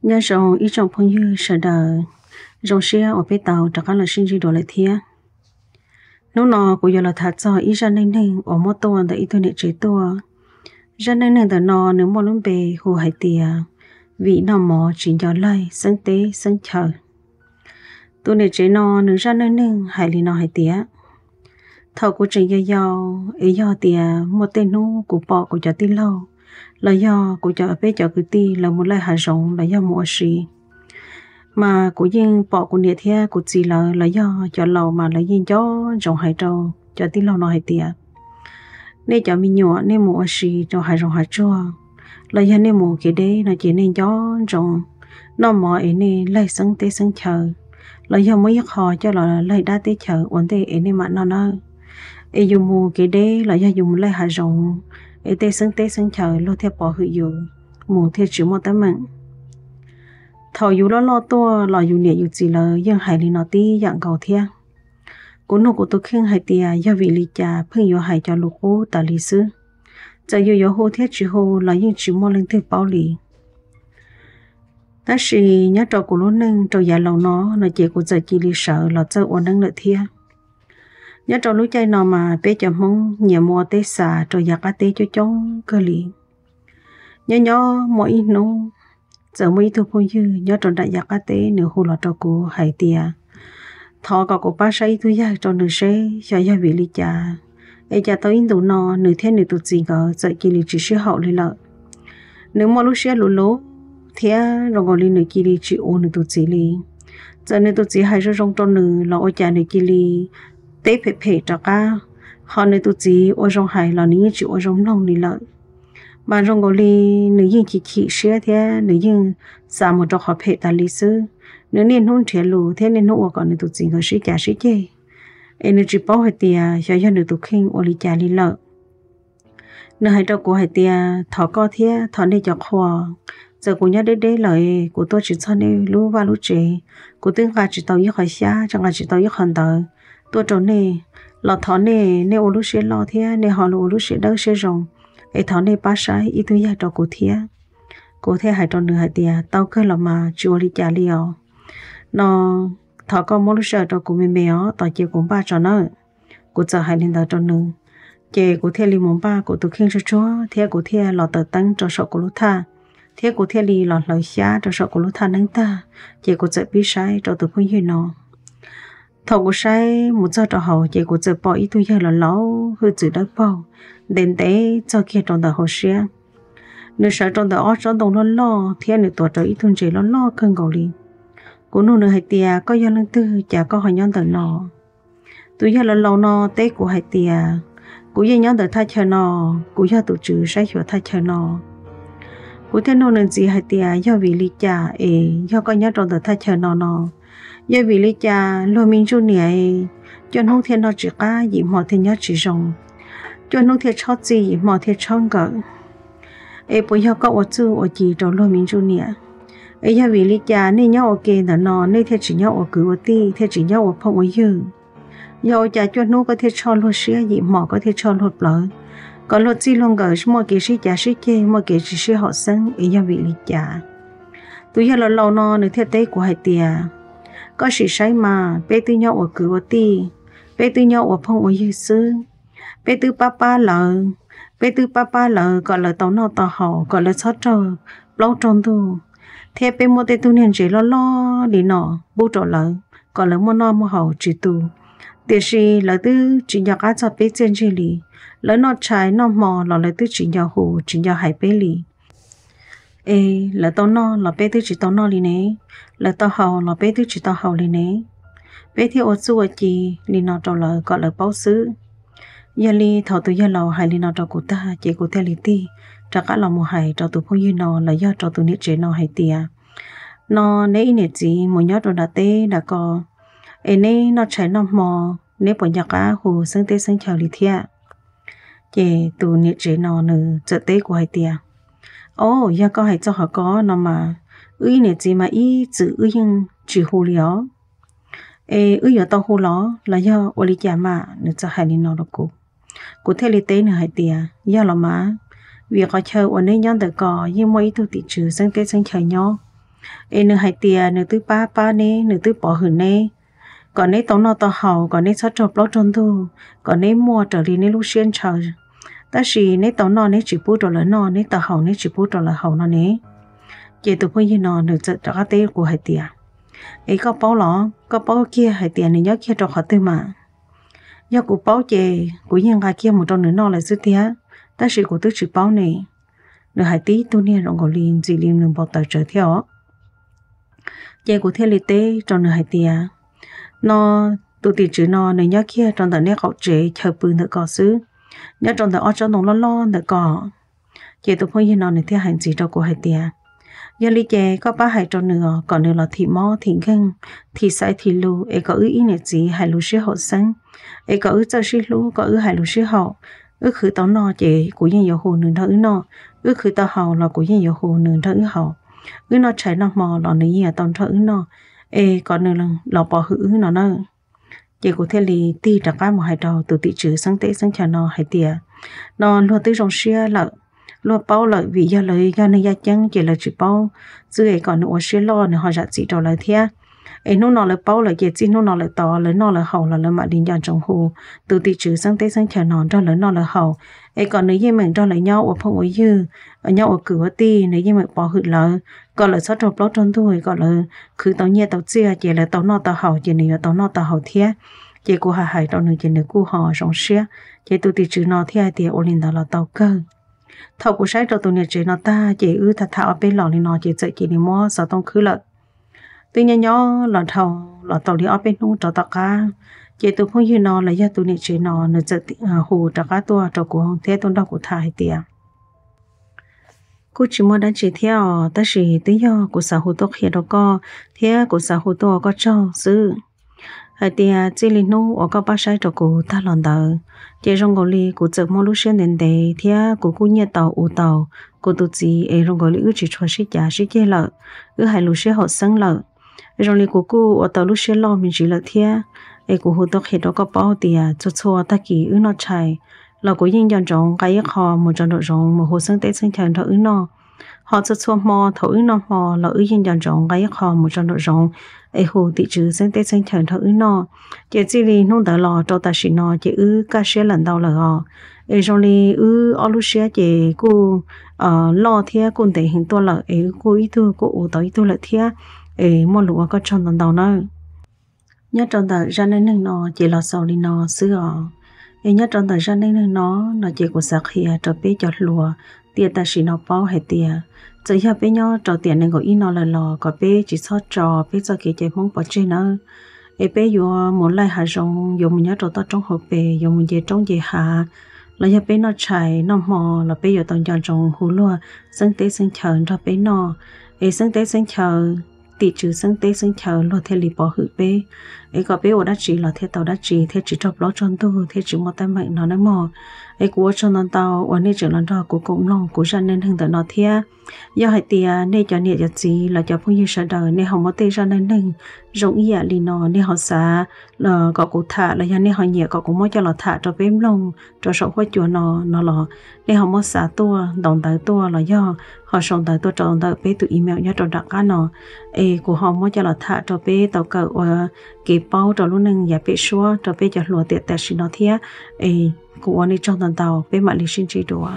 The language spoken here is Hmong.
Nyob zoo ib tsoom phooj ywg sawv daws, zoo siab uas peb tau rov qab los sib ntsib dua lawm thiab. Hnub no kuv yuav los tham txog ib zaj neej neeg uas muab tuaj ntawm ib tug niam tsev tuaj. Zaj neej neeg ntawm no nws muaj lub npe hu hais tias vim noj mov tsis nco laig xeeb teb xeeb chaw. Tus niam tsev no nws zaj neej neeg hais li no hais tias, thaum kuv tseem yau yau, es yog tias muaj tej hnub kuv pom kuv cov tij laug los yog kuv cov, peb cov kwv tij lawv mus laij hav zoov los yog mus ua si, mas kuv yeej pom kuv niam thiab kuv txiv lawv los yog cov laus mas lawv yeej nco ntsoov hais rau cov tij laug no hais tias, nej cov me nyuam nej mus ua si rau hav zoov hav tsuag los yog nej mus kev deb no ces nej nco ntsoov noj mov es nej laig xeeb teb xeeb chaw, los yog muab ib qho coj los laig dab teb chaws ua ntej es nej mam noj nawb. Es yus mus kev deb los yog yus mus laij hav zoov, es tej xeeb teb xeeb chaw luag thiaj pov hwm yus, mus thiaj tsis muaj teeb meem. Thaum yus loj loj tuaj los yus niam yus txiv lawv yeej hais li no tib yam nkaus thiab. Kuv nug kuv tus kheej hais tias yog vim li cas pheej yuav hais cov lus qub tas li xwb. Txawm yus yuav hu thiab tsis hu los yeej tsis muaj leej twg paub li. Tab sis nyob rau kuv lub neej rau yav laus no, no ces kuv txawm cia li sawv los txawj ua neeb lawm thiab. Nyob rau lub caij no mas peb cov Hmoob nyiam mus ua teb xas rau yav qab teb coob coob kawg li. Nyob nyob muaj ib hnub, txawm muaj ib tug phooj ywg nyob rau nram yav qab teb nws hu los rau kuv hais tias, thov kom kuv pab saib ib tug yawg rau nws seb xyov yog vim li cas, es cas tau ib ntus no nws thiab nws tus txiv nkawd txawm cia li tsis sib haum li lawm. Nws muaj lub siab luv luv thiab zoo nkaus li nws cia li tsis ua nws tus txiv li. Txawm nws tus txiv hais zoo zoo rau nws los ua cas nws cia li teb phem phem rov qab, ho nws tus txiv ua zoo hais los nws yeej tsis ua zoo mloog li lawm. Mas zoo nkaus li nws yeej chim chim siab thiab nws yeej xav mus rau qhov phem tas li xwb. Nws niaj hnub nrhiav lus thiab niaj hnub ua kom nws tus txiv nkawd sib cav sib ceg, es nws tsis paub hais tias xyov yog nws tus kheej ua li cas li lawm. Nws hais rau kuv hais tias, thov koj thiab thov nej cov qhua, txawm kuv nyob deb deb lawm, kuv tuaj tsis txog nej lub vaj lub tsev, kuv twb nqa tsis tau ib qho xyab, nqa tsis tau ib qho ntawv tuaj rau nej, los thov nej, nej ua lub siab loj thiab nej ho ua lub siab dawb siab zoo, es thov nej pab saib ib tug yawg rau kuv thiab. Kuv thiaj hais rau nws hais tias, tau kawg los mas, tsis ua li cas li os. No, thov koj muab lub sij hawm rau kuv me me os, tos cia kuv npaj tso nawb. Kuv txawm hais li ntawd rau nws, ces kuv thiaj li mus npaj kuv tus kheej tsuag tsuag thiab kuv thiaj los taws teeb rau saum kuv lub thaj, thiab kuv thiaj li los hlawv xyab rau saum kuv lub thaj neeb tag, ces kuv txawm pib saib rau tus phooj ywg no. Thaum kuv saib mus txog rau hauv ces kuv txawm pom ib tug yawg laus laus hwj txwv dawb paug ntev ntev txog kiag rau ntawm hauv siab. Nws sawv rau ntawm ob tsob ntoo loj loj thiab nws tuav rau ib tug ntses loj loj kawg nkaus li. Kuv nug nws hais tias, koj yog leej twg, cas koj ho nyob ntawm no? Tus yawg laus laus no teb kuv hais tias, kuv yeej nyob ntawm thaj chaw no, kuv yog tus tswv saib xyuas thaj chaw no. Kuv thiaj nug nws ntxiv hais tias, yog vim li cas es yog koj nyob rau ntawm thaj chaw no no? Yog vim li cas luag me ntsuj niam cuaj hnub thiaj noj tsis qab, yim hmo thiaj nyob tsis zoo, cuaj hnub thiaj tshob txij, yim hmo thiaj tshob nkawm? Es puas yog koj ua txuj ua ci rau luag me ntsuj niam? Es yog vim li cas nej nyob ua ke ntawm no nej thiaj tsis nyob ua kwv ua tij, thiaj tsis nyob ua phooj ua ywg? Yog ua cas cuaj hnub koj thiaj tshoj luag siab, yim hmo koj thiaj tshoj luag plawv, kom luag txij luag nkawm muaj kev sib cav sib ceg, muaj kev tsis sib haum xeeb, es yog vim li cas? Tus yawg laus laus no nws thiaj teb kuv hais tias, koj sim saib mas, peb twb nyob ua kwv ua tij, peb twb nyob ua phooj ua ywg xwb, peb twb pab pab lawv, peb twb pab pab lawv kom lawv tau noj tau haus, kom lawv txhob raug plaub raug ntug, thiab peb muab tej tug niag ntses loj loj li no pub rau lawv kom lawv muaj noj muaj haus tsis tu. Tiam sis lawv twb tsis nco qab txog peb txiaj ntsig li. Lawv noj tshais noj hmo los lawv twb tsis nco hu tsis nco hais peb li. Es lawv tau noj los peb twb tsis tau noj li ne, lawv tau haus los peb twb tsis tau haus li ne. Peb thiaj ua txuj ua ci li no rau lawv kom lawv paub xwb. Yog li thaum tus yawg laus hais li no rau kuv tag ces kuv thiaj li tig rov qab los mus hais rau tus phooj ywg no los yog rau tus niam tsev no hais tias, no neb ib niam txiv mus nyob rau nram teb nram ko, es neb noj tshais noj hmo, neb puas nco qab hu xeeb teb xeeb chaw li thiab? Ces tus niam tsev no nws txawm teb kuv hais tias, o, yog koj hais txog qhov ko no mas, wb ib niam txiv mas ib txwm wb yeej tsis hu li os. Es wb yuav tau hu los los yog ua li cas mas? Nws txawm hais li no rau kuv. Kuv thiaj li teb nws hais tias, yog los mas, vim qhov chaw uas neb nyob ntawm ko yeej muaj ib tug tim tswv xeeb teb xeeb chaw nyob. Es nws hais tias nws twb pab pab neb, nws twb pov hwm neb, kom neb tau noj tau haus, kom neb txhob raug plaub raug ntug, kom neb muaj raws li neb lub siab ntshaw. Tab sis neb tau noj neb tsis pub rau lawv noj, neb tau haus neb tsis pub rau lawv haus no ne. Ces tus phooj ywg no nws txawm rov qab teb kuv hais tias, Es koj paub los? Koj paub kiag hais tias nws nyob kiag rau qhov twg mas? Yog kuv paub ces kuv yeej nqa kiag mus rau nws noj lawm xwb tiag, tab sis kuv twb tsis paub ne. Nws hais tib tug niag zoo nkaus li ntxim li nws npau taws tsawv thiab os. Ces kuv thiaj li teb rau nws hais tias, No, tus tim tswv no nws nyob kiag rau ntawm neb qaum tsev chaw pw ntawm ko xwb, nyob rau ntawm ob tsob ntoo loj loj ntawm ko. Ces tus phooj ywg no nws thiaj hais ntxiv rau kuv hais tias, Yog li ces koj pab hais rau nws os, kom nws los thim mob thim nkeeg, thim xaiv thim lus, es kom wb ib niam txiv hais lus sib haum xeeb, es kom wb txawj sib hlub, kom wb hais lus sib haum. Wb khwv tau noj ces kuv yeej yuav hu nws nrog wb noj, wb khwv tau haus los kuv yeej yuav hu nws nrog wb haus. Wb noj tshais noj hmo los nws yeej yuav tau nrog wb noj, es kom nws los pov hwm wb no na. Ces kuv thiaj li tig rov qab mus hais rau tus tim tswv xeeb teb xeeb chaw no hais tias, No, luag twb zoo siab lawm, luag paub lawm, vim yog lawv yog neeg yaj ceeb ces lawv tsis paub xwb, es kom nws ua siab loj nws ho zam txim rau lawv thiab. Es hnub no lawv paub lawm ces txij hnub no lawm tod lawv noj lawv haus los lawv mam li nco ntsoov hu tus tim tswv xeeb teb xeeb chaw no nrog lawv noj lawv haus, es kom nws yeej meem nrog lawv nyob ua phooj ua ywg, nyob ua kwv ua tij, nws yeej meem pov hwm lawv, kom lawv txhob raug plaub raug ntug, kom lawv khwv tau nyiaj tau txiaj ces lawv tau noj tau haus ces nws yuav tau noj tau haus thiab. Ces kuv hais hais rau nws ces nws kuj ho zoo siab. Ces tus tim tswv no thiaj hais tias, Ua li ntawd los tau kawg. Thaum kuv saib rau tus niam tsev no tag ces wb tham tham ob peb los li no ces txawm cia li muab xov tooj khwb lawm. Twb nyob nyob los dhau los tau li ob peb hnub rov tom qab, ces tus phooj ywg no los yog tus niam tsev no nws txawm hu rov qab tuaj rau kuv thiab tuaj nrog kuv tham hais tias, Kuj tsis muaj dab tsi thiab os, tab sis twb yog kuv xav hu tuaj qhia rau koj thiab kuv xav hu tuaj ua koj tsaug xwb. Hais tias txij li hnub uas koj pab saib rau kuv tag los ntawd, ces zoo nkaus li kuv txawm muaj lub siab ntev ntev thiab kuv kuj nyiaj tau ua tau kuv tus txiv es zoo nkaus li wb tsis tshua sib cav sib ceg lawm, wb hais lus sib haum xeeb lawm. Zoo li kuv kuj ua tau lub siab loj me ntsis lawm thiab. Es kuv hu tuaj qhia rau koj paub tias txhua txhua tag kis wb noj tshais los kuv yeej nco ntsoov nqa ib qho mus tso nraum zoov mus hu xeeb teb xeeb chaw nrog wb noj. Ho txhua txhua hmo thaum wb noj hmo los wb yeej nco ntsoov nqa ib qho mus tso nraum zoov es hu tim tswv xeeb teb xeeb chaw nrog wb noj. Ces txij li hnub ntawd los rau tam sim no ces wb kaj siab lawm ntau lawm os. Es zoo li wb ob lub siab ces kuj loj thiab kuj ntev heev tuaj lawm es wb kuj ib tug kuj ua tau ib tug lawm thiab. Es muaj lus ua koj tsaug ntau ntau nawb. Nyob rau ntawm zaj neej neeg no ces los xaus li no xwb os. Es nyob rau ntawm zaj neej neeg no, no ces kuv xav qhia rau peb cov hluas tiam tam sim no paub hais tias, txawm yog peb nyob rau tiam nees nkaum ib no lawm los kom peb tsis txhob tso peb txoj kev cai Hmoob pov tseg nawb. Es peb yuav mus laij hav zoov, yuav mus nyob rau toj roob hauv pes, yuav mus nce roob nce hav, los yog peb noj tshais noj hmo los peb yuav tau nco ntsoov hu luag xeeb teb xeeb chaw nrog peb noj. Es xeeb teb xeeb chaw, tim tswv xeeb teb xeeb chaw luag thiaj li pov hwm peb. Es kom peb ua dab tsi los thiaj tau dab tsi thiab tsis raug plaub raug ntug thiab tsis muaj teeb meem no nawb mog. Es kuv ua tsaug ntau ntau uas nej tseem los nrog kuv koom mloog kuv zaj neej neeg ntawm no thiab. Yog hais tias nej cov niam cov txiv los cov phooj ywg sawv daws nej ho muaj tej zaj neej neeg zoo ib yam li no nej ho xav kom kuv tham los yog nej ho nyiam kom kuv muab coj los tham rau peb mloog rau saum huab cua no, no los nej ho muab xa tuaj ntaus ntawv tuaj los yog ho sau ntawv tuaj rau ntawm peb tus email nyob rau nram qab no. Es kuv ho muab coj los tham rau peb tau kawm ua kev paub rau lub neej yav pem suab rau peb cov hluas tiam tam sim no thiab. Es kuv ua nej tsaug ntau ntau, peb mam li sib ntsib dua.